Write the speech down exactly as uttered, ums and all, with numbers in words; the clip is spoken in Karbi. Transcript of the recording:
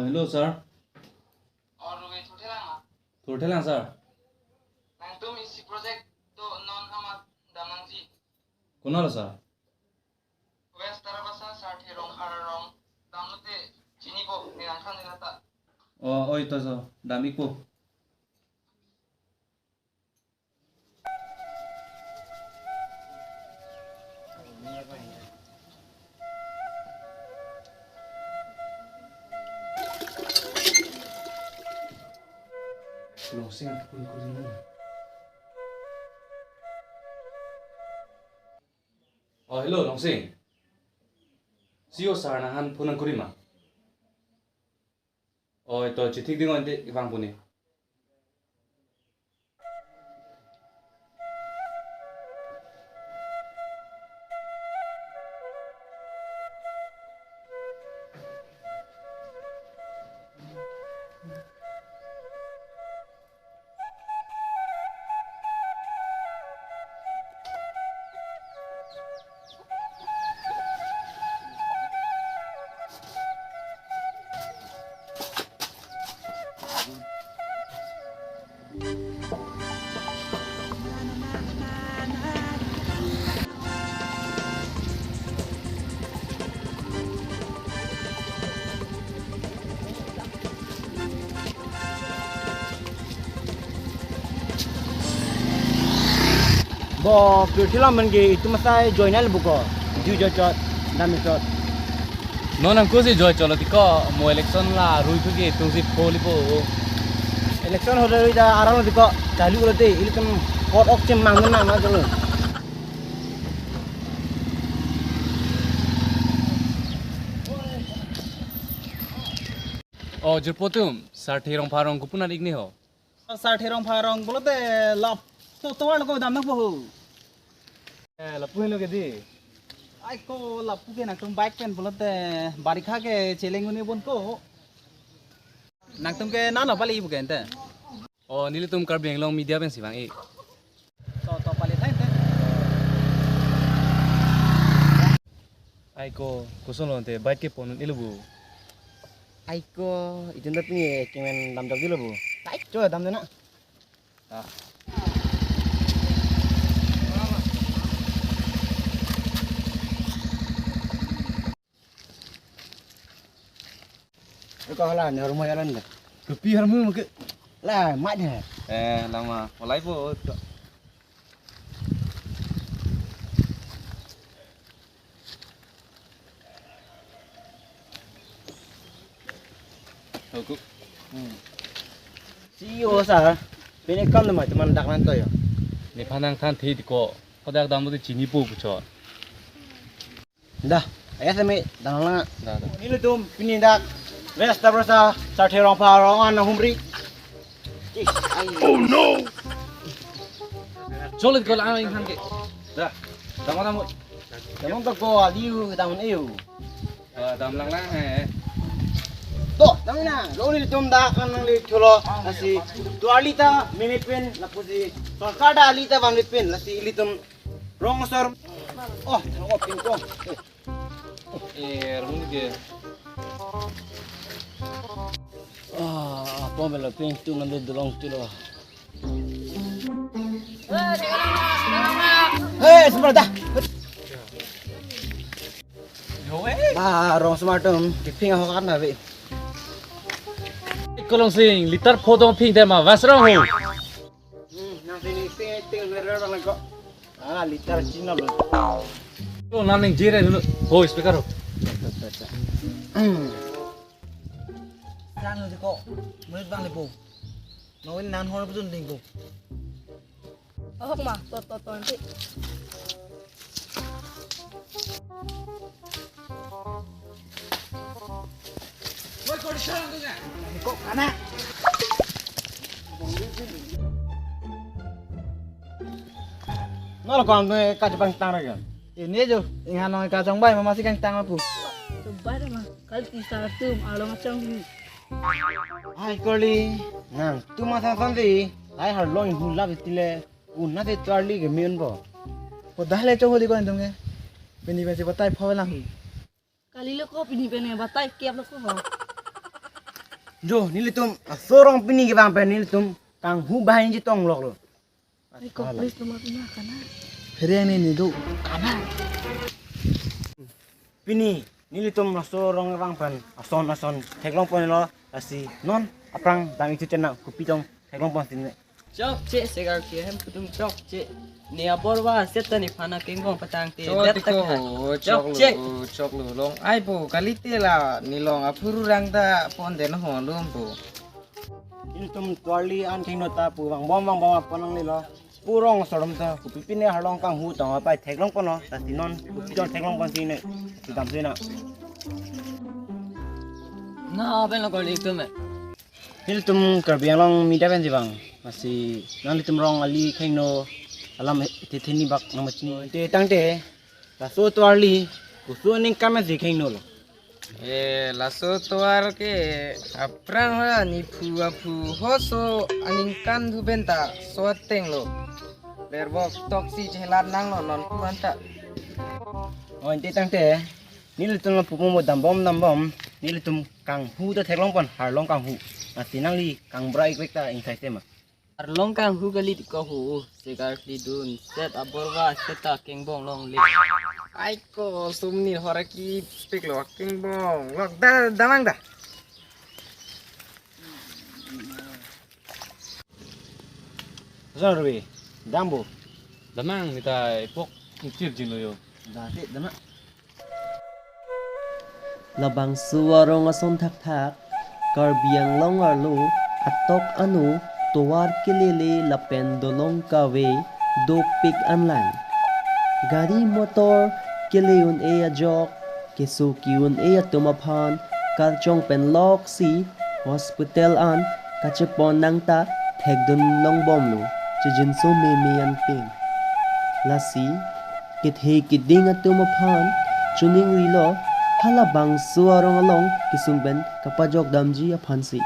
Hello, sir. Or we thurthelang ma? Thurthelang, sir. Nangtum isi project do non amat damnangji. Konat lo, sir? West Tarabasa, Sarthe Rongphar arong. Damlote chinipo, ne nangkhan nilata. Oh, oi to, sir. Dam-ikpo. Longsing, ang phone kuri na. Oh, hello, Longsing. C E O sir nanghan phone nangkuri ma? Oh, to chithik ding ante vangpo ne. Bo, pirthe alam pen ke itum asai join nangji buko. Ju join chot, dam chot. Non nangkusi join chot lo tiko, mo election la rui thu ke itum si pho lipo. Election ho rui ta arang lo tiko, chalu lo te, ilitum vote ok chemang nang ma chalo. Oh, jirpo atum, Sarthe Rongphar arong kopi-an ik ne ho? Sarthe Rongphar arong pulote lapu tovar lo ko dam nangpo ho. Eh, lapu henlo ke dei. Ai ko lapu ke nangtum bike pen pulote barikha ke cheleng un-e bon ko. Nangtum ke nano pali ibu ke ente. Oh, nelitum Karbi Anglong media pensi vang-ik. To, to, pali thai te. Ai ko, koson lo ante, bike ke pon un-e lo bu. Ai ko, itum ta pini kemen damjok di lo bu. Tai cho damde na. Ah. Eko hala ne hormu jalan de. Kopi hormu mungkin. La, mat de. Eh, lama. Olai po. Hukum. Hmm. C E O sir, pini kam nama teman dak nan to yo. Nephan nangthan thei tiko. Kodak damlote chinipo puchot. Da, ayas ami, dang lang. Da, da. Nelitum pini dak West Tarabasa, Sarthe Rongphar arong an humri. Ih, ai. Oh no! Cholit ko lang ang ke. Da, dam dam. Dam dam ko aliu dam eu. Ah, dam lang lang he. To, dam na. Lo nelitum dak kan nangli thulo. Lasi tu arli ta meme pen, lapusi sorkar ta arli ta vangli pen, lasi ilitum rong asor. Oh, thango pintu. Eh. Eh, rung ke. Ah, apa melo pintu ngambil dolong tu lo. Eh, sebelah dah. Yo, eh. Ah, rong asomar atum, keping ahok kan nabi. Ko Longsing, liter pho dong ping tema, vas rong ho. Hmm, nang sini ting ting merer bang ko. Ah, liter Cina lo. Lo nang ning jere dulu. Ho, speaker ho. Hmm. Sang lo ko. Menit bang lepo. Nawin nan hor putun ding ko. Oh, ma, to to to nanti. Kok kana? Nol kong ke kacipang tang rega. Ini jo, ingan nong kacang bai mama si kang tang aku. Coba deh mah, kali tisa tum along acang dulu. Hai koli, nangtum asai sansi, hai harlong hulap istile, una si charli ke miun po. Podah le cho holi ko antum ke. Pini pensi batai pho lang hu. Kali lo ko pini pen batai kiap lo ko ho. Jo, nelitum laso arong pini kevang pen nelitum kanghu banghini chetong loklo. Iko, please, nomor pina kana. Phere ne nidu. Kana. Pini nelitum laso arong kevang pen ason ason theklong ponlo, lasi non aphrang dam-ik thuchena kopi tong theklong ponsi ne. Chokche, Segar ke hem kutum chokche. Ne aporva seta nephan akengbong patangte. Chokche, det tak tiko, ha. Choklo, chokche. Choklo, long ai po kalite la nelong aphururang ta ponden ho lum po. Nelitum tovarli an khengno ta pu vangbom vangbom apon nanglelo. Pu rong aso atum ta kopi pine arlong kanghu tong apai theklong ponlo, lasi non kopi tong theklong ponsi ne. Sudam sina. Na, apen lo kali tum eh. Nelitum Karbi Anglong media pensi vang. Lasi nanglitum rong ali khengno alam tetheni bak nangmachini. Te tangte, laso tovarli koson aningkan si khengnolo? Eh, laso tovar ke aphrang ha nephu aphu hoso aningkan thu pen ta so atenglo. Lerbok toksi chelar nanglo non puan ta. O, ante tangte, nelitum lapu mo dambom dambom, nelitum kanghu ta theklong pon, arlong kanghu. Lasi nangli kangbra-ik vek ta ingsaise ma. Arlong kanghu kali tiko ho, Segar klidun, set aporva seta kengbong longle. Aiko, sumni hora kepiklo kengbong. Lok da, damang da. Ason Rubi, dambo. Damang nita epok ingchir jinlo yo. Da, te, damang. Labangso arong ason thakthak, Karbi Anglong arlo atok ano tovar kelele lapen dolong kave dopik anlang. Gari motor kele un-e ajok, keso ki-un-e atum aphan karchong pen loksi hospital an kachepon nangta thekdun longbomlo, chijinso meme anpeng. Lasi kethe kiding atum aphan choningrilo halabangso arong along kesung pen kapajok damji aphansi.